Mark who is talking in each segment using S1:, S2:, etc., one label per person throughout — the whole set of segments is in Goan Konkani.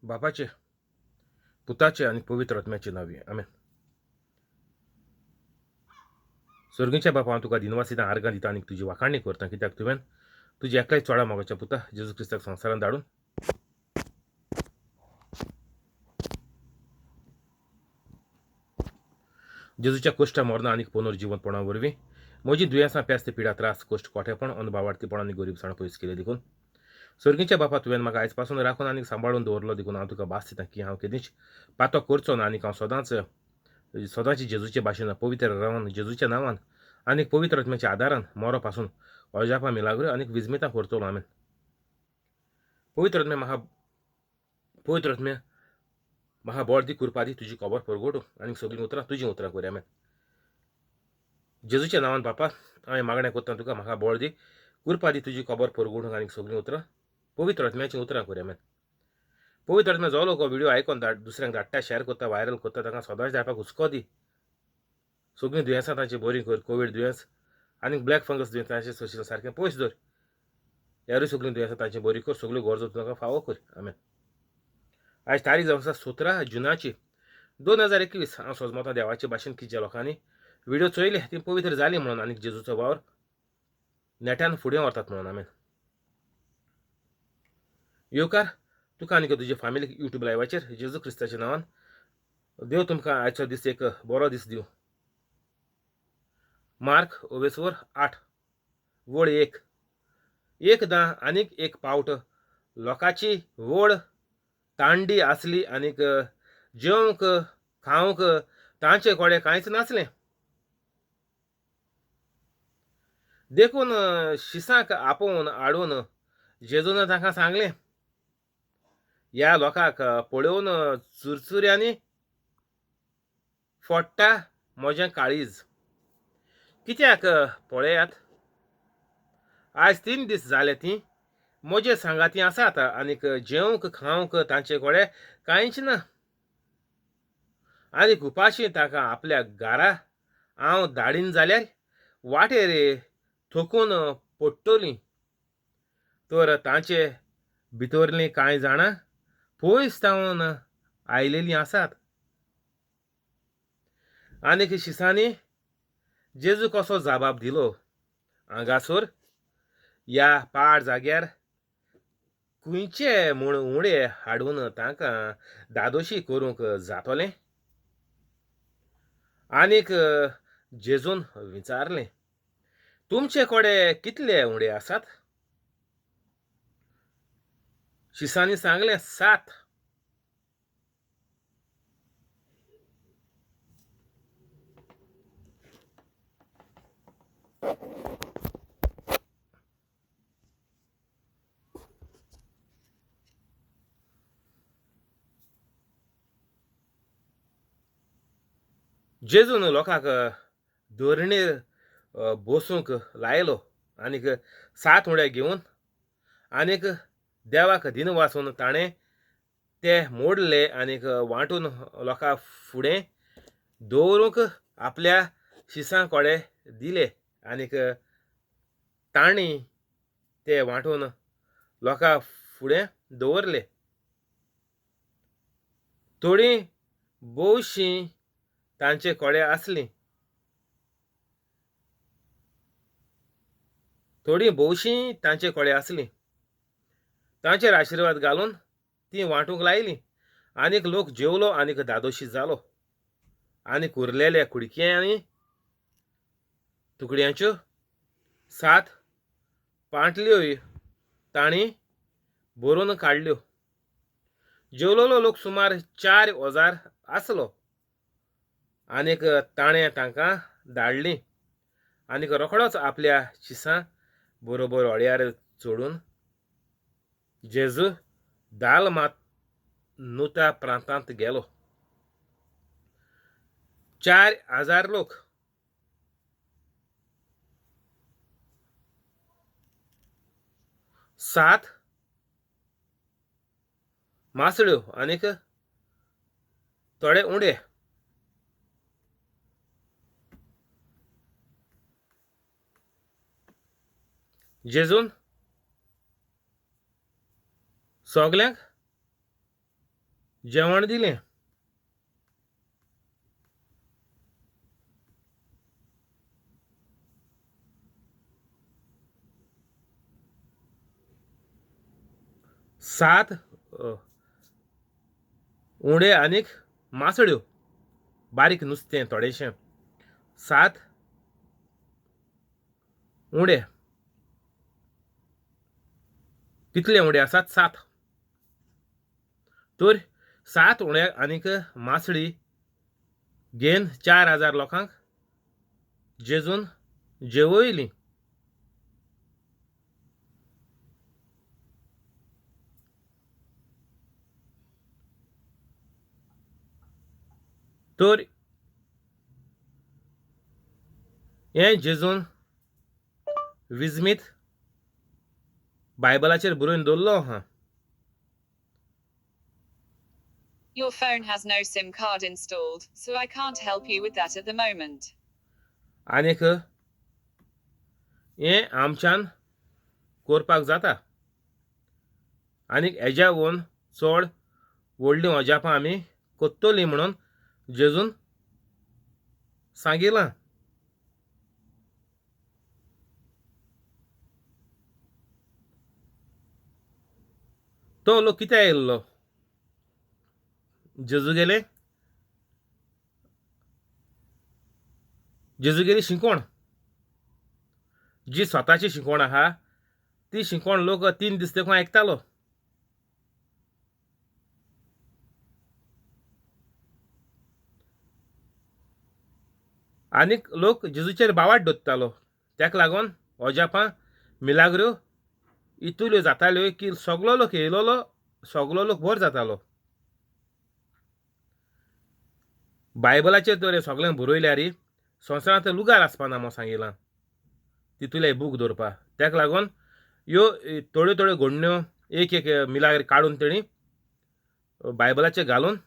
S1: बापाचे, पुताचे आनी पवित्र आत्म्याचे नांवी, आमेन. सर्गीच्या बापा, हांव तुका दिनवास दिता, आर्गां दिता आनी तुजी वाखाणी करता, कित्याक तुवें तुज्या एकल्याच चोडा मोगाच्या पुता जेजू क्रिस्ताक संवसारांत धाडून जेजूच्या कश्टा, मरणां आनी पुनर्जिवंतपणा वरवीं म्हजी दुयेंसां, पेस्त, पिडा, त्रास, कश्ट, कोठेपण, अनभावार्थीपण आनी गरीबसाण पयस केले. देखून सर्गीच्या बापा, तुवें म्हाका आयज पासून राखून आनी सांबाळून दवरलो, देखून हांव तुका भास दिता की हांव केदींच पातो करचो ना आनी हांव सदांच सदांच जेजूचे भाशेन पवित्र रावन जेजूच्या नांवान आनी पवित्र आत्म्याच्या आदारान मरो पासून अजापां, मिलाग्रो आनी विजमितां करतलो. आमेन. पवित्र आत्म्या म्हाका, पवित्र आत्म्या म्हाका बळ दी, कृपा दी, तुजी खबर परगटूं आनी सगळीं उतरां तुजीं उतरां कर. आमेन. जेजूच्या नांवान बापा, हांवें मागणें करता तुका, म्हाका बळ दी, कृपा दी, तुजी खबर परगटूंक आनी सगळीं उतरां पवित्र आत्म्याचीं उतरां कर. आमेन. पवित्र आत्म्या, जो लोक व्हिडिओ आयकोन धाड, दुसऱ्यांक धाडटा, शेअर करता, व्हायरल करता, तांकां सदांच धाडपाक हुस्को दी. सगळीं दुयेंसां तांची बरीं कर. कोवीड दुयेंस आनी ब्लॅक फंगस दुयेंस तांचे सोंशील सारकें पयस दवर. ह्यारूय सगळीं दुयेंसां तांची बरी कर. सगळ्यो गरजो तांकां फावो कर. आमेन. आयज तारीख जावन आसा 17 जुनाची 2021. हांव सोजमतां देवाचे भाशेन की ज्या लोकांनी व्हिडिओ चोयले ती पवित्र जाली म्हणून आनी जेजूचो वावर नेटान फुडें व्हरतात म्हणून. आमेन. येवकार तुका आनी तुजे फामिलीक युट्यूब लायवाचेर जेजू क्रिस्ताच्या नांवान. देव तुमकां आयचो दीस एक बरो दीस दिवं. मार्क ओवेसवर 8 वळ 1. एकदां आनीक एक पावट लोकांची व्हड तांडी आसली आनीक जेवंक खावंक तांचे कडेन कांयच नासलें. देखून शिसांक आपोवन हाडून जेजून तांकां सांगलें, ह्या लोकांक पळोवन चुरचुऱ्यांनी फोडटा म्हजें काळीज. कित्याक पळयात, आयज 3 दीस जाले ती म्हजे सांगाती आसात आनीक जेवंक खावंक तांचे कडेन कांयच ना. आनीक उपाशी तांकां आपल्या घरा हांव धाडीन जाल्यार वाटेर थकून पडटलीं. तर तांचे भितरलीं कांय जाणां पयस तावन आयलेलीं आसात. आनीक शिसांनी जेजू कसो जबाब दिलो, हांगासर ह्या पाड जाग्यार खंयचे म्हूण उडे हाडून तांकां धादोशी करूंक जातलें? आनीक जेजून विचारलें, तुमचे कडेन कितले उडे आसात? शिसांनी सांगलें, 7. जेजून लोकांक धरणीर बसूंक लायलो आनीक 7 उडे घेवन आनीक देवाक दिनवासून ताणें ते मोडले आनीक वांटून लोकां फुडें दवरूंक आपल्या शिसां कडेन दिले आनीक तांणी ते वांटून लोकां फुडें दवरले. थोडीं भोवशीं तांचे कडेन आसलीं. थोडीं भोवशीं तांचे कडेन आसलीं. तांचेर आशिर्वाद घालून तीं वांटूंक लायलीं. आनीक लोक जेवलो आनीक धादोशी जालो. आनीक उरलेल्या कुडक्यांनी तुकड्यांच्यो 7 पांटल्योय तांणी भरून काडल्यो. जेवलोलो लोक सुमार 4000 आसलो. आनीक ताणें तांकां धाडलीं आनीक रोखडोच आपल्या शिसां बरोबर होड्यार चडून जेजू दालमानुता प्रांतांत गेलो. 4000 लोक. 7 मासळ्यो आनीक थोडे उंडे. जेजून सगल्यांक जेवण दिलें. सात उंडे आनीक मासळ्यो, बारीक नुस्तें थोडेशें, 7 उंडे. कितले उंडे आसात? 7. तर 7 उंडे आनीक मासळी घेवन 4000 लोकांक जेजून जेवयलीं. तर हें जेजून विजमीत बायबलाचेर बरोवन दवरलो आहा.
S2: Your phone has no SIM card installed, so I can't help you with that at the moment.
S1: आनीक हें आमच्यान करपाक जाता. आनीक हेज्या वोन चड व्हडलीं अजापां आमी कोत्तोलीं म्हणून जेजून सांगिलां. तो लोक कित्याक येयल्लो? जेजू गेले, जेजूगेली शिकवण, जी स्वताची शिकवण आहा ती शिकवण लोक 3 दीस देखून आयकतालो. आनीक लोक जेजूचेर बावाट दवरतालो. ताका लागून अजापां मिलाग्रो इतल्यो जाताल्यो की सगलो लोक येयलोलो, सगलो लोक बरो जातालो. बायबलाचेर तर हें सगळें बरयल्यार संवसारांत लुगार आसपाना म्हूण सांगिलां तितूले बूक दवरपा. ताका लागून ह्यो थोड्यो थोड्यो घडण्यो एक एक मिलाग्र काडून तेणी बायबलाचेर घालून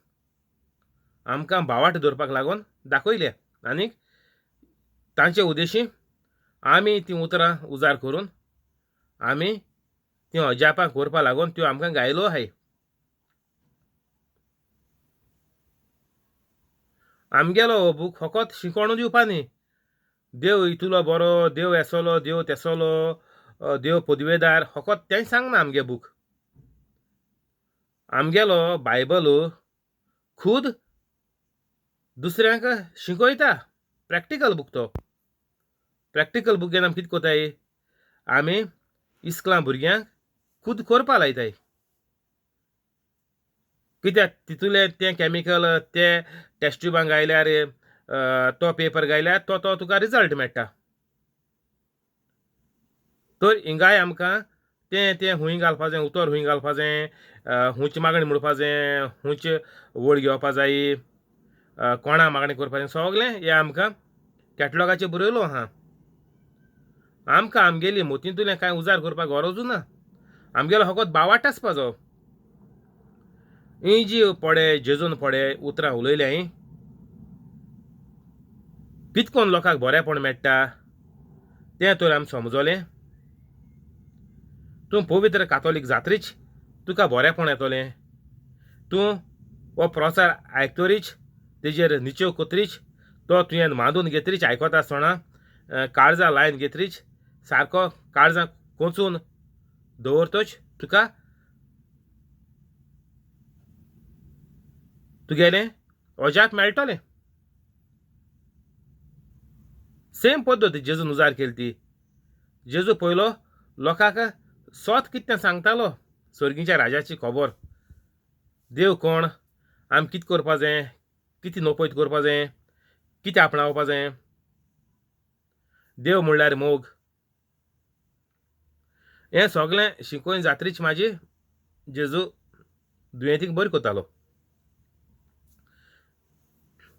S1: आमकां भावार्थ दवरपाक लागून दाखयल्या. आनीक तांचे उद्देशी आमी तीं उतरां उजार करून आमी तीं अजापां करपाक लागून त्यो आमकां गायलो आहाय. आमगेलो हो बूक फकत शिकवण दिवपा न्ही, देव इतलो बरो, देव येसलो, देव तेसलो, देव पदवेदार, फकत तेंच सांगना आमगे बूक. आमगेलो बायबल खूद दुसऱ्यांक शिकयता. प्रॅक्टिकल बूक तो. प्रॅक्टिकल बूक घेवन आमी कितें कोताय? आमी इस्कलां भुरग्यांक खूद करपा लायताय. कित्याक तितूले तें कॅमिकल ते टेस्ट ट्युबां गायल्यार, तो पेपर गायल्यार तो तो तुका रिजल्ट मेळटा. तर हिंगाय आमकां तें तें हुंय घालपा जाय, उतर हुंय घालपा जाय, हुंयची मागणी म्हणपा जाय, हुंयच वळ घेवपा जाय, कोणा मागणी करपा जाय, सगळें हें आमकां कॅटलॉगाचेर बरयलो आहा. आमकां आमगेली मोतींतुलें कांय उजार करपाक गरजूच ना. आमगेलो फकत बावाट आसपा जायो. ही जी पडे जेजून पडे उतरां उलयल्या ही कितकोन लोकांक बरेंपण मेळटा तें तर आमी समजलें. तूं पवित्र कातोलीक जात्रीच तुका बरेंपण येतलें. तूं हो प्रचार आयकतरीच तेजेर निचेव कोत्रीच तो तुवें मांदून घेतरीच आयकता आसतना काळजां लायन घेतरीच सारको काळजां कोंचून दवरतोच तुका तुगेलें अजाप मेळटलें. सेम पद्दत जेजून उजार केली ती. जेजू पयलो लोकांक सोत कितें सांगतालो, सर्गीच्या राजाची खबर, देव कोण, आमी कितें करपा जाय, कितें नोपयत करपा जाय, कितें आपणावपा जाय. देव म्हणल्यार मोग. हें सगळें शिकोवन जात्रीच म्हाजी जेजू दुयेंतीक बरी करतालो.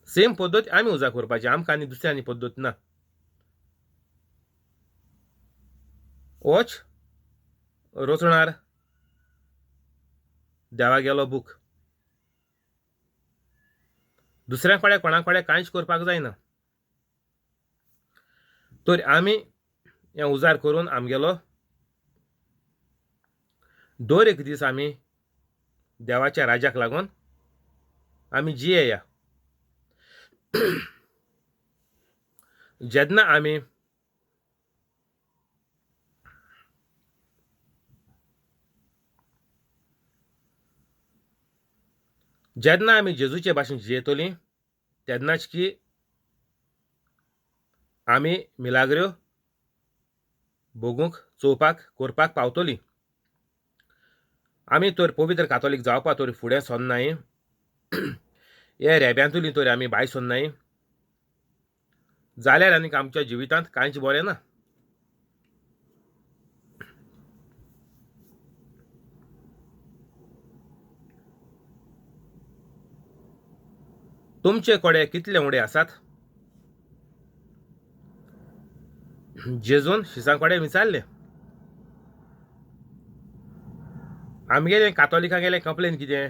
S1: सेम पद्दत आमी उजार करपाची, आमकां आनी दुसरी आनी पद्दत ना. होच रचणार देवागेलो बूक. दुसऱ्या कडेन कोणा कडेन कांयच करपाक जायना. तर आमी हें उजार करून आमगेलो दर एक दीस आमी देवाच्या राजाक लागून आमी जियेया. जेन्ना आमी जेजूचे भाशेन जियेतलीं तेन्नाच की आमी मिलाग्र्यो भोगूंक, चोवपाक, करपाक पावतलीं. आमी तर पवित्र कातोलीक जावपा तर फुडें सरनाय, हे रेब्यांतुली तर आमी भायर सरनाय जाल्यार आनीक आमच्या जिवितांत कांयच बरें ना. तुमचे कडेन कितले उडे आसात? जेजून शिसां कडेन विचारलें. आमगेलें कातोलिकांगेलें कंप्लेन कितें?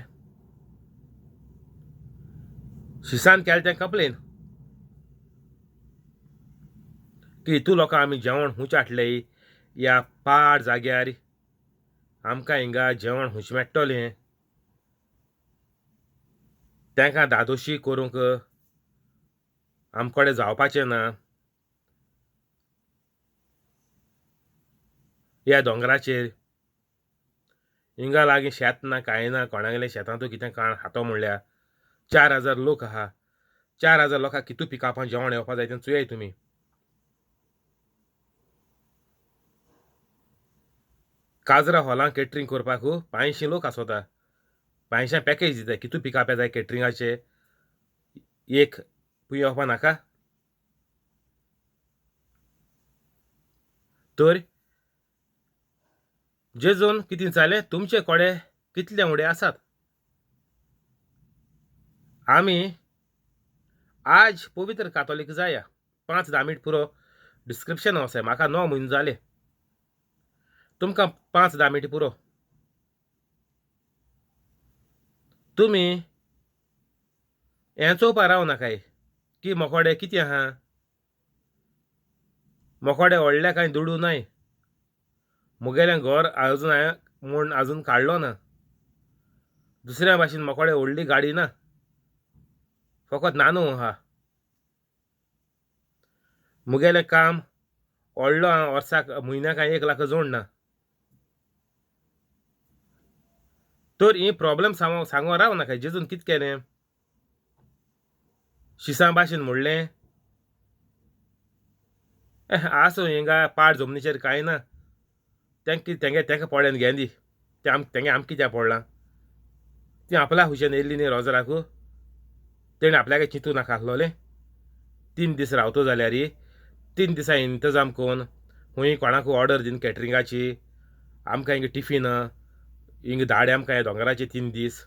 S1: शिसान केलें तें कंप्लेन की तूं लोकां आमी जेवण खूंय हाडलें ह्या पाड जाग्यार, आमकां हिंगा जेवण खूंय मेळटलें? तांकां धादोशी करूंक आम कडेन जावपाचें ना. ह्या दोंगराचेर हिंगा लागीं शेत ना, कांय ना, कोणागेलें शेतांतू कितें काण खातो म्हणल्यार 4000 लोक आहा. 4000 लोकांक कितू पिकापां जेवण येवपा जाय तें चोयाय तुमी. काजरा हॉलां केटरींग करपाक 500 लोक आसता. 500 पॅकेज दिता. कितू पिकापे जाय केटरिंगाचे? एक पुय येवपा नाका? तर जेजून कितें जालें, तुमचे कडेन कितले उडे आसात? आमी आज पवित्र कातोलीक जाया. 5-10 मिनट पुरो डिस्क्रिप्शन आसा. म्हाका 9 म्हयने जाले. तुमकां 5-10 मिनट पुरो. तुमी हें चोवपा राव नाकाय की मोकोडे कितें आहा, मोकोडे व्हडले कांय दुडू नाय, मुगेलें घर आजून हांवें म्हूण आजून काडलो ना, दुसऱ्या भाशेन मोकोडे व्हडली गाडी ना, फकत नानू आहा. मुगेलें काम व्हडलो हांव वर्साक म्हयन्याक हांवें 1 लाख जोडना. तर ही प्रॉब्लम सांगो राव नाका. जेजून कितें केलें? शिसां भाशेन म्हणलें, आसूं हिंगा पाड जमनीचेर कांय ना, तेंगे तेंका पडलें घेन दी, तेंगे आमकां कित्याक पडलां? ती आपल्या खुशेन येयल्ली न्ही रोजराक, तेणें आपल्याक चिंतू नाका आसलोलें. 3 दीस रावतो जाल्यार 3 दिसां इंतजाम करून खूंय कोणाकू ऑर्डर दिवन कॅटरिंगाची, आमकां हिंगा टिफीन हिंगा धाड आमकां ह्या दोंगराचे 3 दीस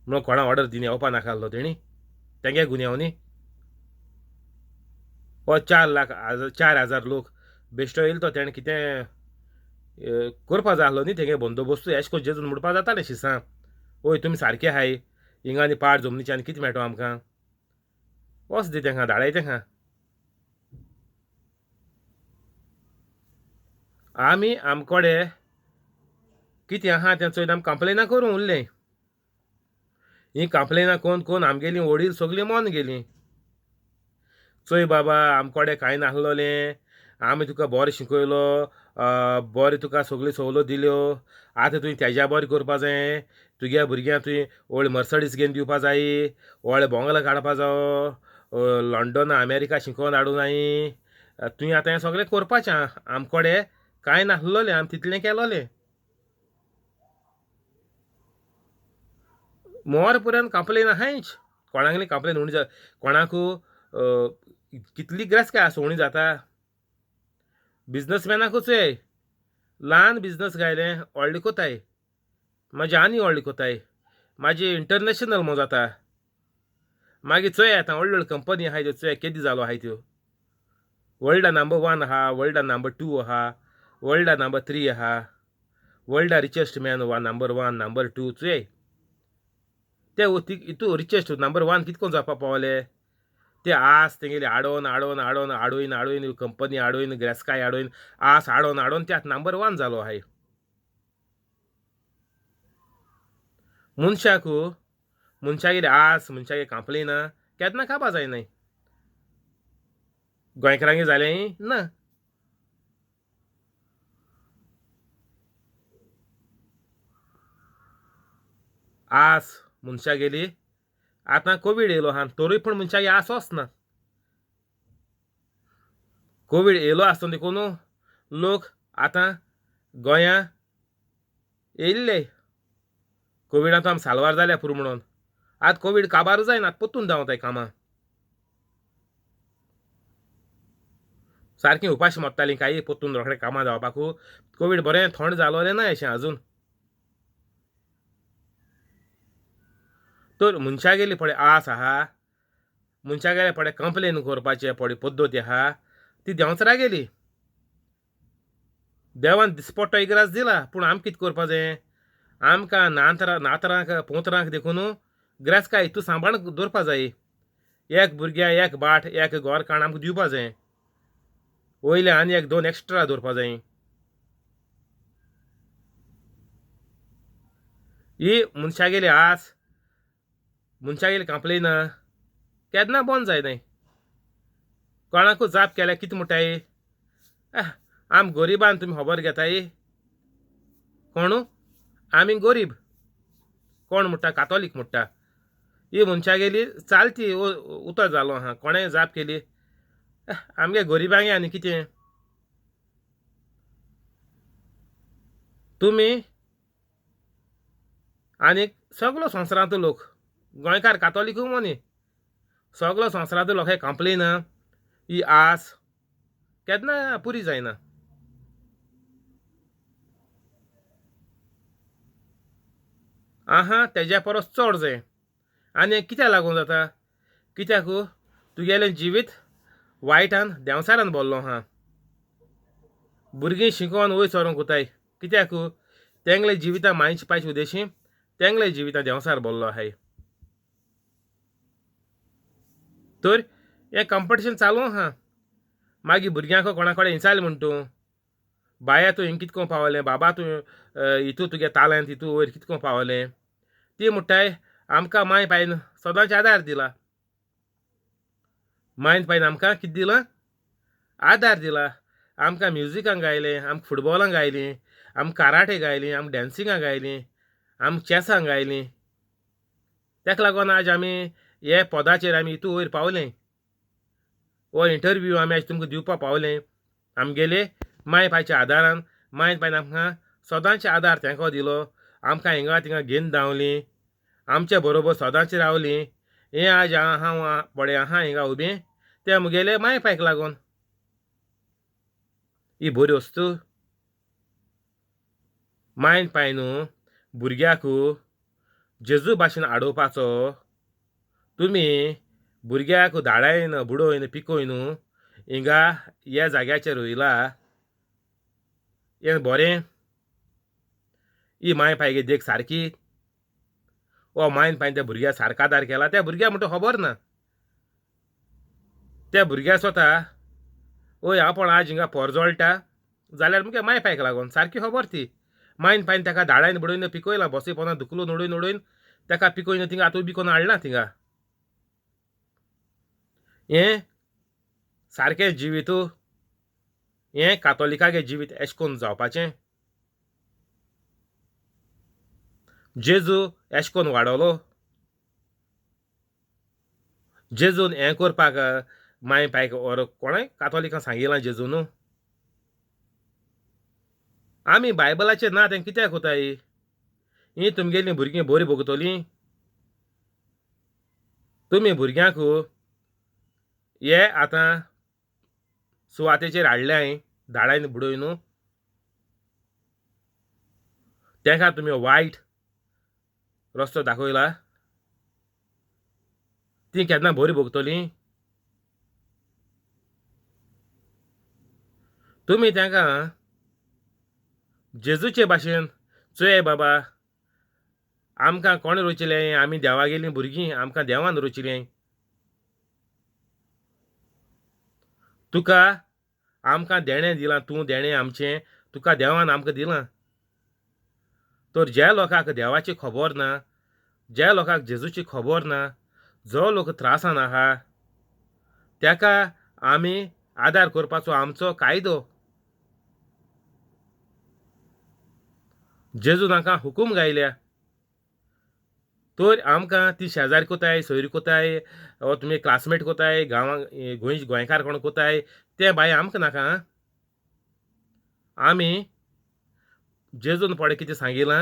S1: म्हणून कोणा ऑर्डर दिवन येवपा नाका आसलो तेणी. तेंगे गुन्यांव न्ही. हो 4 लाख 4000 लोक बेश्टो येयलो तो तेणें कितें करपा जाय आसलो न्ही तेंगे बंदोबस्तू. एश कोन जेजून म्हणपा जातालें शिसां, ओय तुमी सारके आहाय, हिंगा आनी पाड जमनीचे आनी कितें मेळटो आमकां? वच दी तेंकां, धाडाय तेंकां. आमी आमकोडे कितें आहा तें चोयन आमी कंप्लेनां करूंक उरलें. ही कंप्लेनां कोन कोन आमगेलीं वडील सगळीं मन गेलीं. चोय बाबा आमकोडे कांय नासलोलें, आमी तुका बरें शिकयलो, बरें तुका सगळ्यो सवलत दिल्यो, आतां तुवें तेज्या बरें करपा जाय, तुज्या भुरग्यांक तुवें व्हडली मर्सडीस घेवन दिवपा जाय, व्हडलें बोंगलो काडपा जावो, लंडन अमेरिका शिकोवन हाडूंक जाय, तुवें आतां हें सगळें करपाचें. आमकोडे कांय नासलोलें, आमी तितलें केलोलें. मोर पर्यंत कंप्लेन आहायच. कोणागेली कंप्लेन उणी जा, कोणाकू कितली गिरेस्तकाय आसा उणी जाता. बिजनसमॅनाकूच चोय, ल्हान बिजनस घायलें व्हडलें कोताय, मागीर आनी व्हडलें कोताय, मागीर इंटरनॅशनल म्हूण जाता. मागीर चोय आतां व्हडल्यो व्हडल्यो कंपनी आहाय त्यो चोय केदी जालो आहाय त्यो. वर्ल्डा नंबर 1 आहा, वर्ल्डा नंबर 2 आहा, वर्ल्डा नंबर 3 आहा, वर्ल्डा रिचेस्ट मॅन वा नंबर 1 नंबर 2 चोय. ते इतू रिचेस्ट नंबर 1 कितको जावपा पावले? ते आस तेंगेली आडोवन आडोवन आडोवन आडोवन आडोवन कंपनी आडोवन गिरेस्तकाय आडोवन आस आडोवन आडोवन ते आतां नंबर 1 जालो आहाय. मनशाक मनशागेली आस, मनशागे कांपलेना केन्ना काबा जायनाय. गोंयकारांगे जालें ना. आस मनशागेली आतां कोवीड येयलो आहा तरूय पूण मनशागे आस वचना. कोवीड येयलो आसतना देखून लोक आतां गोंयां येयल्ले. कोविडांत आमी साल्वार जाल्या पुरो म्हणून. आतां कोवीड काबार जायना, आतां परतून धांवताय कामां. सारकीं उपाशी मरतालीं काय परतून रोखडें कामां धांवपाकू. कोवीड बरें थंड जालोलें ना अशें आजून. तर मनशागेली पळय आस आहा, मनशागेले पळय कंप्लेन करपाचे पळय पद्दती आहा ती देंवचारागेली. देवान दिसपट्टो इग्रास दिला, पूण आमकां कितें करपा जाय? आमकां नातरांक पोंतरांक देखून ग्रेसकाय तूं सांबाळ दवरपा जाय. एक भुरग्या एक बाट एक गोरकाण आमकां दिवपा जाय. वयले आनी एक दोन एक्स्ट्रा दवरपा जाय. ही मनशागेली आस, मनशागेली कांपलेना केन्ना बंद जायनाय. कोणाकूच जाप केल्यार कितें म्हणटाय? आम गरिबान तुमी खबर घेताय? कोणू? आमी गरीब. कोण म्हणटा? कातोलीक म्हणटा. ही मनशागेली चालती उतर जालो आहा. कोणें जाप केली आमगे गरिबांगे आनी कितें? तुमी आनी सगलो संवसारांतलो लोक, गोंयकार कातोलिकूय मनी, सगलो संवसारांतलो लोकांक कंप्लेन ही आस केन्ना पुरी जायना. आहा तेज्या परस चड जाय. आनी कित्याक लागून जाता? कित्याक तुगेलें जिवीत वायटान देंवचारान भरलो आहा. भुरगीं शिकोवन वयर सरोंक वताय कित्याक? तेंगले जिवितां मायचे पायचे उद्देशी तेंगले जिवितां देंवचार भरलो आहाय. तर हें कंपिटिशन चालू आहा. मागीर भुरग्यांक कोणा कडेन विचारलें म्हण तूं, बाया तूं हिंग कितको पावलें, बाबा तूं हितू तुगे तालेंत हितू वयर कितको पावलें? ती म्हणटाय आमकां माय पायन सदांच आदार दिला. मायन पायन आमकां कितें दिलां? आदार दिला. आमकां म्युजिकां गायलें, आमकां फुटबॉलां गायलीं, आमकां कराटे गायलीं, आमकां डॅन्सिंगां गायलीं, आमकां चॅसां गायलीं. ताका लागून आज आमी हे पदाचेर आमी हितू वयर पावलें. हो इंटरव्यू आमी आयज तुमकां दिवपाक पावलें आमगेले माय पायच्या आदारान. माय पायन आमकां सदांच आदार तेंको दिलो. आमकां हिंगा थिंगा घेवन धांवलीं, आमचे बरोबर सदांच रावलीं. हें आज हांव पळय आहा हिंगा उबें तें म्हगेले माय पायक लागून. ही बरी वस्तू मायन पायन भुरग्याक जेजू भाशेन आडोवपाचो. तुमी भुरग्याक धाडायन बुडोयन पिकोयन हिंगा ह्या जाग्याचेर रोयला हें बरें? ही माय पायगे देख सारकी. हो मायन पायन त्या भुरग्याक सारको आदार केला. त्या भुरग्याक म्हणटा खबर ना. त्या भुरग्याक स्वता ओय हांव पण आज हिंगा पोरजोळटा जाल्यार मुगे माय पायक लागून सारकी खबर ती. मायन पायन ताका धाडायन बुडोवन पिकयला, बसी पोना धुकलून उडोवन उडोवन ताका पिकोयन थिंगा आतां उबी करून हाडला थिंगा. हें सारकें जिवीत, हें कातोलिकागे जिवीत एशें करून जावपाचें? जेजू एशें करून वाडवलो? जेजून हें करपाक माय पायक or कोणें कातोलिकां सांगिलां जेजून? आमी बायबलाचेर ना तें कित्याक कोताय? हीं तुमगेलीं भुरगीं बरीं भोगतलीं? तुमी भुरग्यांक हे आतां सुवातेचेर हाडल्याय धाडायन बुडोवन तेंकां तुमी वायट रस्तो दाखयला. तीं केन्ना बरीं भोगतलीं? तुमी तेंकां जेजूचे भाशेन चोय बाबा आमकां कोण रोचिलें? आमी देवागेलीं भुरगीं, आमकां देवान रोचिलें. तुका आमकां देणें दिलां, तूं देणें आमचें, तुका देवान आमकां दिलां. तर ज्या लोकांक देवाची खबर ना, ज्या लोकांक जेजूची खबर ना, जो लोक त्रासान आहा ताका आमी आदार करपाचो आमचो कायदो. जेजू तांकां हुकूम गायल्या तर आमकां ती शेजारी कोताय, सोयरी कोताय, वा तुमी क्लासमेट कोताय, गांवांक गोंय गोंयकार कोण कोताय तें बाय आमकां नाका. आमी जेजून पळय कितें सांगिलां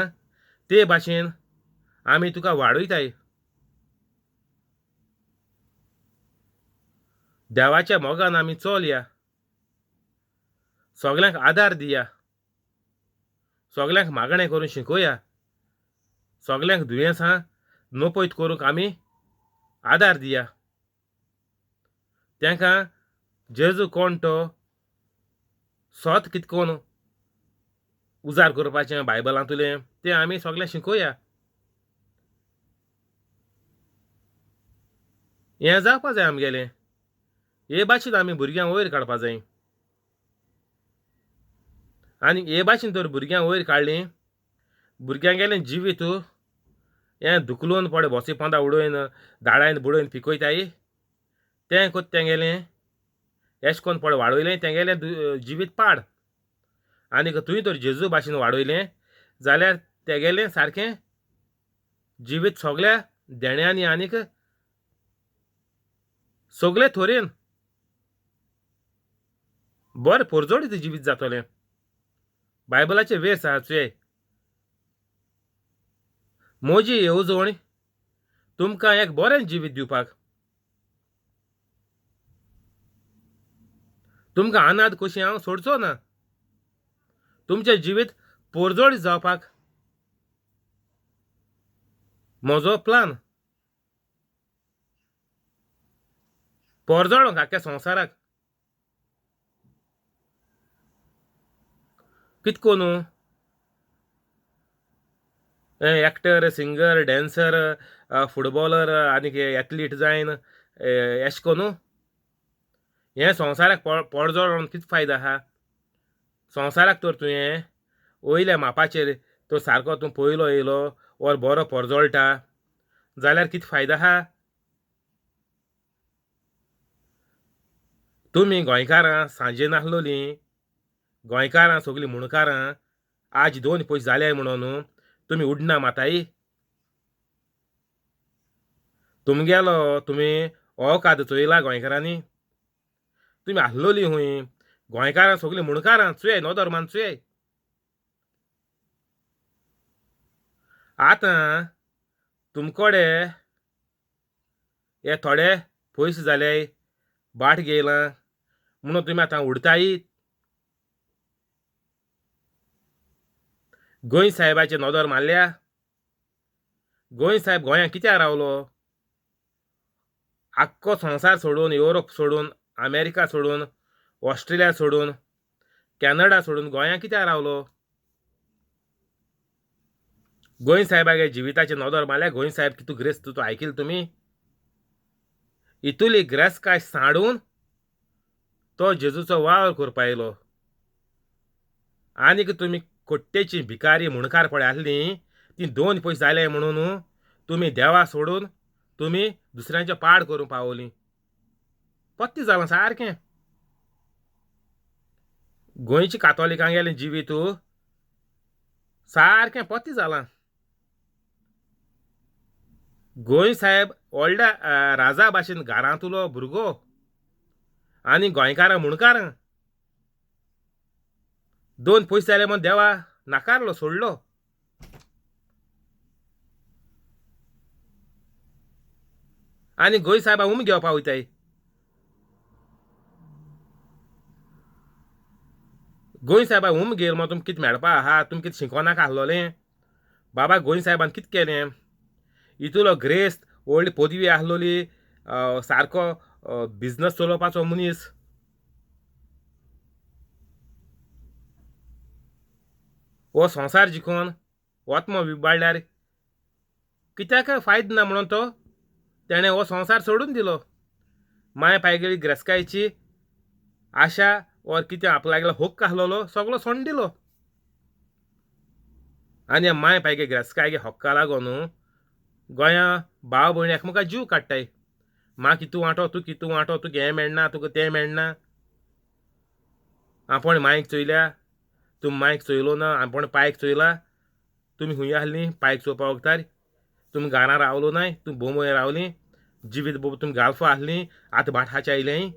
S1: ते भाशेन आमी तुका वाडयताय. देवाच्या मोगान आमी चलया, सगल्यांक आदार दिया, सगल्यांक मागणें करून शिकोया, सगल्यांक दुयेंसां नपयत करूंक आमी आदार दिया. तांकां जेजू कोण तो सत कितें कोण उजार करपाचें बायबलांतुलें तें आमी सगळें शिकोया. हें जावपा जाय आमगेलें. हे भाशेन आमी भुरग्यांक वयर काडपा जाय. आनी हे भाशेन तर भुरग्यांक वयर काडलीं, भुरग्यांगेलें जिवीत हें धुकलून पळय बोसी पोंदा उडोवन दाडायन बुडोवन पिकयताय तें कोत तेंगेलें एश कोन पळय वाडयलें तेंगेलें जिवीत पाड. आनीक तुवें तर जेजू भाशेन वाडयलें जाल्यार तेगेलें सारकें जिवीत सगल्या देण्यांनी आनीक सगळे थोरेन बरें पोरजोडीत जिवीत जातलें. बायबलाचे वेस आहा चोय. म्हजी येवजण तुमकां एक बरें जिवीत दिवपाक, तुमकां अनाथ कशी हांव सोडचो ना, तुमचें जिवीत पोरजोडीत जावपाक म्हजो प्लान. पोरजोडोंक आख्ख्या संवसाराक. कित कोन्नू एक्टर, सिंगर, डॅन्सर, फुटबॉलर आनीक एथलीट जायन एश कोन्नू हें संवसाराक पोरजोडोन कितें फायदो आहा? संवसाराक तर तुवें वयल्या मापाचेर तो सारको तूं पयलो येयलो ओर बरो पोरजोळटा जाल्यार कितें फायदो आहा? तुमी गोंयकारां सांजे नासलोलीं, गोंयकारां सगलीं मुणकारां आज दोन पयशे जाले म्हणून तुमी उडना माताय. तुमगेलो तुमी ओकाद चोयला गोंयकारांनी? तुमी आसलोली हूंय गोंयकारां सगलीं मुणकारां चोय नदर मान चोय. आतां तुमकोडे हे थोडे पयशे जाले बाट घेयलां म्हणून तुमी आतां उडताय. गोंय साहेबाचे नदर मारल्या? गोंय साहेब गोंयांत कित्याक रावलो? आख्खो संवसार सोडून, युरोप सोडून, अमेरिका सोडून, ऑस्ट्रेलिया सोडून, कॅनडा सोडून गोंयांत कित्याक रावलो? गोंय साहेबागे जिविताचे नदर मारल्या? गोंय साहेब कितू ग्रेस्त तूं आयकिल तुमी? इतुली ग्रेस्तकाय सांडून तो जेजूचो वावर करपा येयलो. आनीक तुमी कोट्टेची भिकारी मुणकार पळय आसलीं ती दोन पयशे जाले म्हणून तुमी देवा सोडून तुमी दुसऱ्यांचें पाड करूंक पावलीं. पत्ती जालां सारकें. गोंयची कातोलिकांगेलें जिवीत सारकें पत्ती जालां. गोंय साहेब व्हडल्या राजा भाशेन घरांतलो भुरगो आनी गोंयकारां मुणकारां दोन पयशे जाले म्हूण देवा नाकारलो, सोडलो. आनी गोंय साहेबा उम घेवपा वयताय. गोंय साहेबा उम घेयल म्हूण तुमकां कितें मेळपा आहा? तुमकां कितें शिकोनाका आसलोलें? बाबा गोंय साहेबान कितें केलें? इतलो ग्रेस्त, व्हडली पदवी आसलोली, सारको बिजनस चलोवपाचो मनीस. हो संवसार जिखोन आत्मो विबाडल्यार कित्याक फायदो ना म्हणून तो तेणें हो संवसार सोडून दिलो. माय पायगेली ग्रेस्कायची आशा ओर कितें आपल्यागेलो हक्क आसलोलो सगलो सोडून दिलो. आनी माय पायगे ग्रेस्कायगे हक्का लागून गोंयां भाव भयण एकमेका जीव काडटाय. मा कितू वांटो, तूं कितू वांटो, तुका हें मेळना, तुका तें मेळना. आपोण मायक चोयल्या, तुमी मायक चोयलो ना, आपोण पायक चोयला. तुमी खूंय आहलीं पायक चोवपा वखदार? तुमी घारां रावलो नाय, तुमी बोंबय रावलीं, जिवीत बोब तुमी गाल्फा आहलीं, आतां भाटाचे आयलें.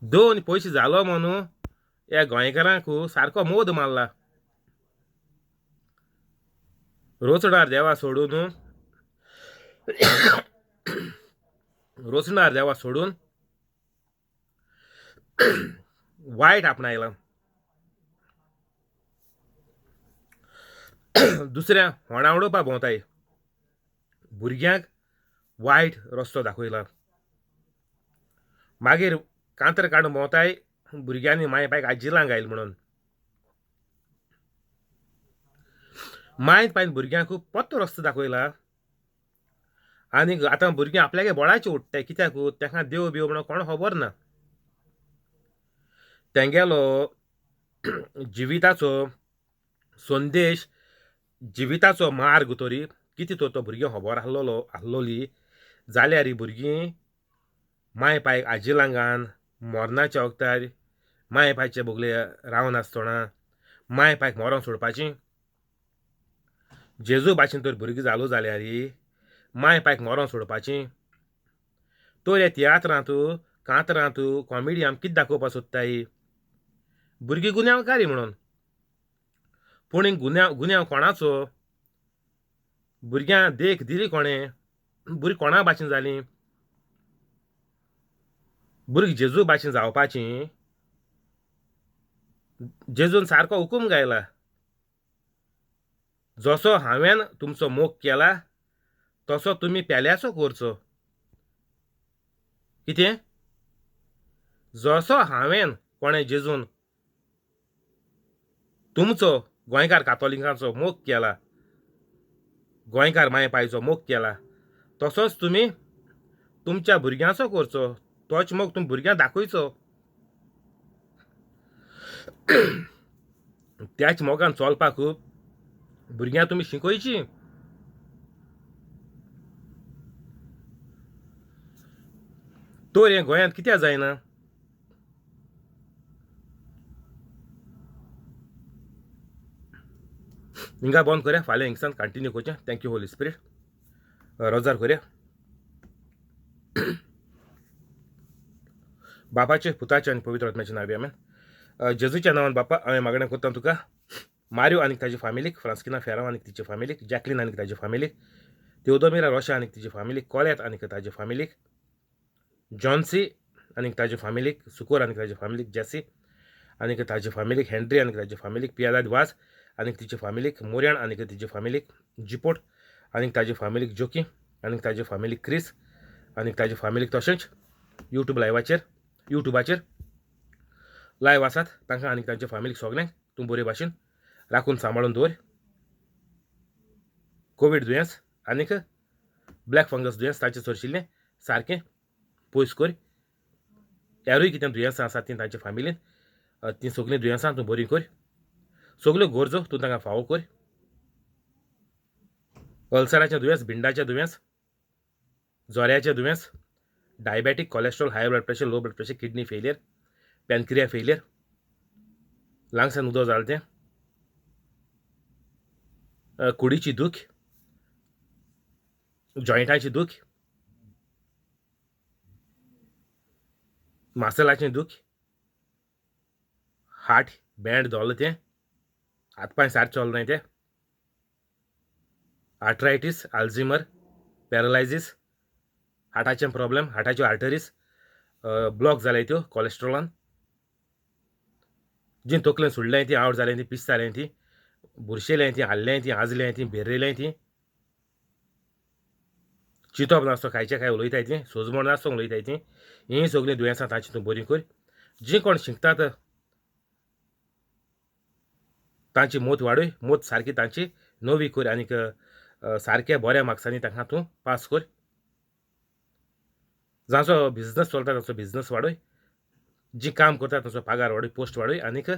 S1: दोन पयशे जालो म्हणून ह्या गोंयकारांक सारको मोद मारला. रोचणार देवा सोडून, रोचणार देवा सोडून वायट आपणायला. दुसऱ्या होणा उडोवपा भोंवताय, भुरग्यांक वायट रस्तो दाखयला. मागीर कांतर काडून भोंवताय, भुरग्यांनी माय पायक आजिलां घायल म्हणून. माय पायन भुरग्यांक पत्तो रस्तो दाखयला आनी आतां भुरगीं आपल्यागे बोळाचे उडटाय. कित्याक तांकां देव बिव म्हणून कोण खबर ना. तेंगेलो जिविताचो संदेश, जिविताचो मार्ग तरी कितें तर तो भुरग्यांक खबर आसलेलो आसलोली जाल्यार भुरगीं माय पायक आजिलांगान मरणाच्या वखदार माय पायचे बोगले रावन आसतना माय पायक मरोंक सोडपाची. जेजू भाशेन तर भुरगीं जालो जाल्यार माय पायक मरोंक सोडपाची. तर ह्या तियात्रांत कांतरांत कॉमेडी आम कितें दाखोवपाक सोदताय? भुरगीं गुन्यांवकारी म्हणून. पूण गुन्यांव गुन्यांव कोणाचो? भुरग्यांक देख दिली कोणें? भुरगीं कोणा भाशेन जालीं? भुरगीं जेजू भाशेन जावपाचीं. जेजून सारको हुकूम गायला, जसो हांवें तुमचो मोग केला तसो तुमी पेल्याचो करचो. कितें? जसो हांवें कोणें जेजून तुमचो गोंयकार कातोलिकांचो मोग केला, गोंयकार माय पायचो मोग केला, तसोच तुमी तुमच्या भुरग्यांचो करचो. तोच मोग तुमी भुरग्यांक दाखयचो. त्याच मोगान चलपाक भुरग्यांक तुमी शिकयची. तर हें गोंयांत कित्याक जायना? हिंगा बंद करया, फाल्यां हिंगसान कंटिन्यू करचें. Thank you Holi spirit. रोजार करया. बापाचे, पुताचे आनी पवित्र आत्म्याचे नांव आमेन. जेजूच्या नांवान बापा हांवें मागणें करता तुका, मारियो आनी ताजे फामिलीक, फ्रांस्किना फेराव आनी तिचे फामिलीक, जॅकलीन आनी ताजे फामिलीक, तेवदोमिरा रोशा आनी तिचे फामिलीक, कोलेत आनी ताजे फामिलीक, जॉन्सी आनी ताजे फामिलीक, सुकोर आनी ताजे फामिलीक, जेसी आनी ताजे फामिलीक, हेनरी आनी ताजे फामिलीक, पियादाद वाज आनी तिचे फामिलीक, मोर्याण आनी तिचे फामिलीक, जिपोट आनी ताजे फामिलीक, जोकी आनी ताजे फामिलीक, क्रिस आनी ताजे फामिलीक, तशेंच यूट्यूब लायवाचेर यूट्यूबाचेर लायव आसात तांकां आनी तांच्या फामिलीक सगल्यांक तूं बरे भाशेन राखून सांबाळून दवर. कोवीड दुयेंस आनीक ब्लॅक फंगस दुयेंस ताचें सरशिल्लें सारकें पयस कर. हेरूय कितें दुयेंसां आसात तीं तांच्या फामिलीन तीं सगळीं दुयेंसां तूं बरीं कर. सगल्यो गरजो तूं तांकां फावो कर. अल्सराचें दुयेंस, भिंडाचें दुयेंस, जोऱ्याचें दुयेंस, diabetic, cholesterol, high blood pressure, low blood pressure, kidney failure, pancreas failure, लंग्सान उदक जालें तें, कुडीची दूख, जॉयंटाची दूख, मासलाचें दूख, हार्ट बँड धरलें तें, हात पांय सारकें चलनाय ते, आर्थरायटीस, आल्झिमर, पॅरलायजीस, हार्टाचें प्रॉब्लम, हार्टाच्यो आर्टरीज ब्लॉक जाले त्यो कॉलेस्ट्रॉलान, जी तकलेन सोडलें ती, आवट जालें ती, पीस जालें ती, बुरशेलें ती, हाडलें ती, आजलें ती, भेरेलें ती, चिंतप नासतो खायचें खाय उलयताय ती, सोजमण नासतो उलयताय ती, हीं सगळीं दुयेंसां तांची तूं बरीं कर. जीं कोण शिंकतात तांची मोत वाडय, मोत सारकी तांची नवी कर आनीक सारक्या बऱ्या मार्क्सांनी तांकां तूं पास कर. जांचो बिजनस चलता तांचो बिजनस वाडय, जीं काम करता तांचो पगार वाडय, पोस्ट वाडय आनीक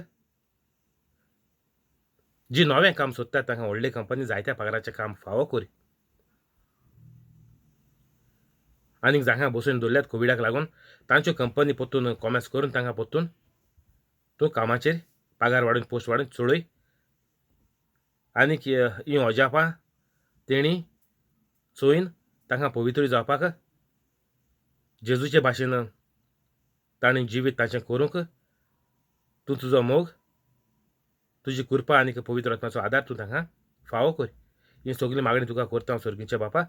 S1: जी नवें काम सोदतात तांकां व्हडले कंपनी जायत्या पगाराचें काम फावो कर. आनीक जांकां बसून दवरल्यात कोविडाक लागून तांच्यो कंपनी परतून कॉमर्स करून तांकां परतून तूं कामाचेर पगार वाडून पोस्ट वाडून चडय. आनीक हीं अजापां तेणी चोयन तांकां पवित्र जावपाक जेजूचे भाशेन ताणें जिवीत तांचें करूंक तूं तुजो मोग, तुजी कृपा आनी पवित्र आत्म्याचो आदार तूं तांकां फावो कर. ही सगळी मागणी तुका करता हांव सर्गीच्या बापा,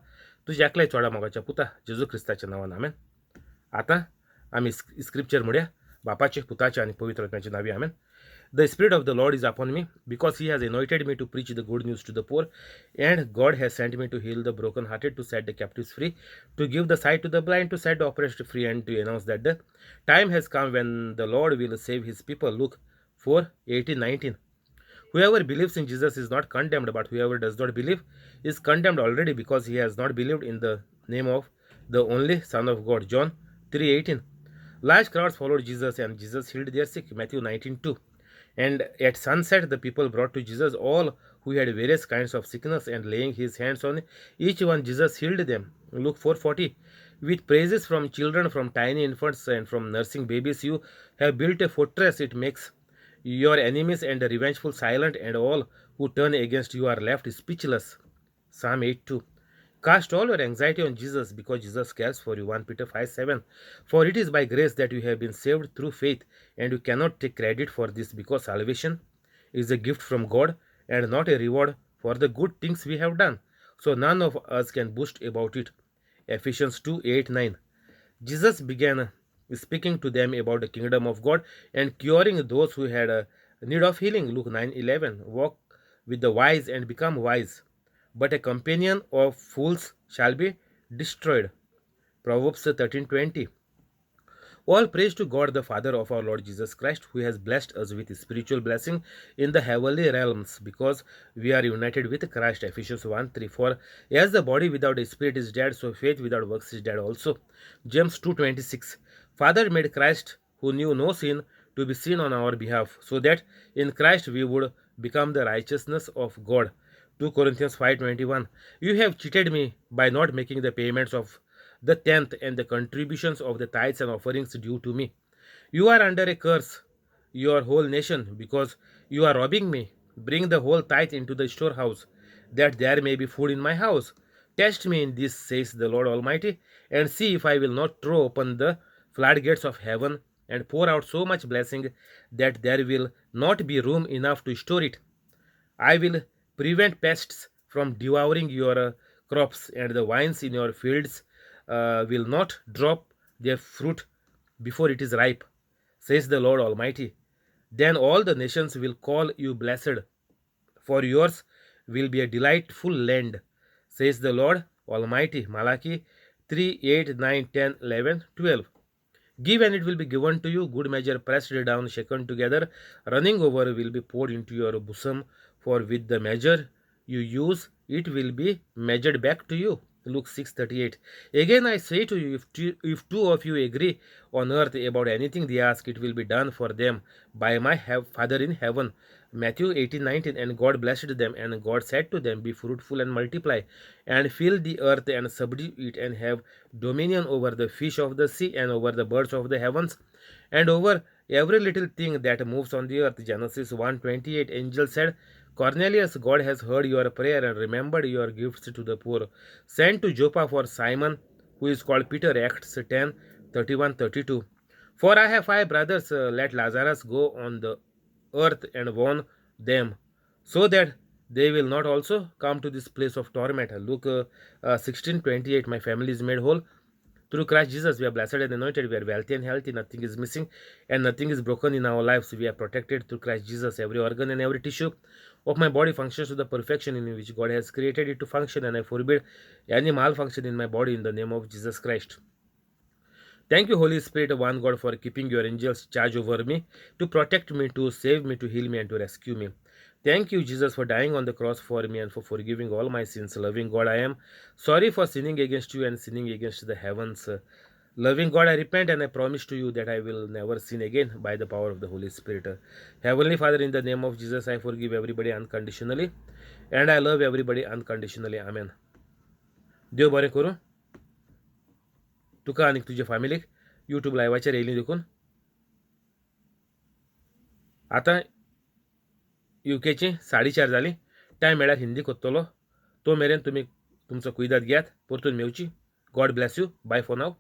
S1: तुज्या एकल्या चोडा मोगाच्या पुता जेजू क्रिस्ताच्या नांवान, आमेन. आतां आमी स्क्रिप्चर म्हणया, बापाचे, पुताचे आनी पवित्र आत्म्याचे नांवी, आमेन. The Spirit of the Lord is upon me, because He has anointed me to preach the good news to the poor, and God has sent me to heal the brokenhearted, to set the captives free, to give the sight to the blind, to set the oppressed free, and to announce that the time has come when the Lord will save His people. Luke 4:18-19. Whoever believes in Jesus is not condemned, but whoever does not believe is condemned already, because he has not believed in the name of the only Son of God. John 3:18. Large crowds followed Jesus, and Jesus healed their sick. Matthew 19:2. And at sunset, the people brought to Jesus all who had various kinds of sickness, and laying his hands on each one, Jesus healed them. Luke 4:40. With praises from children, from tiny infants, and from nursing babies, you have built a fortress. It makes your enemies and the revengeful silent, and all who turn against you are left speechless. Psalm 8:2. Cast all your anxiety on Jesus, because Jesus cares for you. 1 Peter 5:7. For it is by grace that you have been saved through faith, and you cannot take credit for this, because salvation is a gift from God and not a reward for the good things we have done. So none of us can boast about it. Ephesians 2:8-9. Jesus began speaking to them about the kingdom of God and curing those who had a need of healing. Luke 9:11. Walk with the wise and become wise, but a companion of fools shall be destroyed. Proverbs 13:20. All praise to God the Father of our Lord Jesus Christ, who has blessed us with spiritual blessing in the heavenly realms, because we are united with Christ. Ephesians 1:3. For as the body without a spirit is dead, so faith without works is dead also. James 2:26. Father made Christ, who knew no sin, to be sin on our behalf, so that in Christ we would become the righteousness of God. 2 Corinthians 5:21. You have cheated me by not making the payments of the tenth and the contributions of the tithes and offerings due to me. You are under a curse, your whole nation, because you are robbing me. Bring the whole tithe into the storehouse, that there may be food in my house. Test me in this, says the Lord Almighty, and see if I will not throw open the floodgates of heaven and pour out so much blessing that there will not be room enough to store it. I will prevent pests from devouring your crops, and the vines in your fields will not drop their fruit before it is ripe, says the Lord Almighty. Then all the nations will call you blessed, for yours will be a delightful land, says the Lord Almighty. Malachi 3, 8, 9, 10, 11, 12. Give and it will be given to you, good measure pressed down, shaken together, running over will be poured into your bosom, for with the measure you use, it will be measured back to you. Luke 6:38. Again I say to you, if two of you agree on earth about anything they ask, it will be done for them by my Father in heaven. Matthew 18:19. And God blessed them, and God said to them, be fruitful and multiply, and fill the earth and subdue it, and have dominion over the fish of the sea, and over the birds of the heavens, and over every little thing that moves on the earth. Genesis 1:28. Angel said, Cornelius, God has heard your prayer and remembered your gifts to the poor. Send to Joppa for Simon, who is called Peter. Acts 10:31-32. For I have 5 brothers, let Lazarus go on the earth and warn them, so that they will not also come to this place of torment. Luke 16:28. My family is made whole through Christ Jesus. We are blessed and anointed. We are wealthy and healthy. Nothing is missing and nothing is broken in our lives. We are protected through Christ Jesus. Every organ and every tissue of my body functions to the perfection in which God has created it to function, and I forbid any malfunction in my body in the name of Jesus Christ. Thank you, Holy Spirit, one God, for keeping your angels charge over me, to protect me, to save me, to heal me, and to rescue me. Thank you, Jesus, for dying on the cross for me and for forgiving all my sins. Loving God, I am sorry for sinning against you and sinning against the heavens. Loving God, I repent and I promise to you that I will never sin again by the power of the Holy Spirit. Heavenly Father, in the name of Jesus, I forgive everybody unconditionally and I love everybody unconditionally. Amen. देव बरें करूं तुका आनी तुज्या फामिलीक. यूट्यूब लायवाचेर येयली देखून आतां युकेची 4:30 जालीं. टायम मेळ्यार हिंदी कोत्तलो. तो मेरेन तुमी तुमचो कुयदाद घेयात. परतून मेवची. God bless you. Bye for now.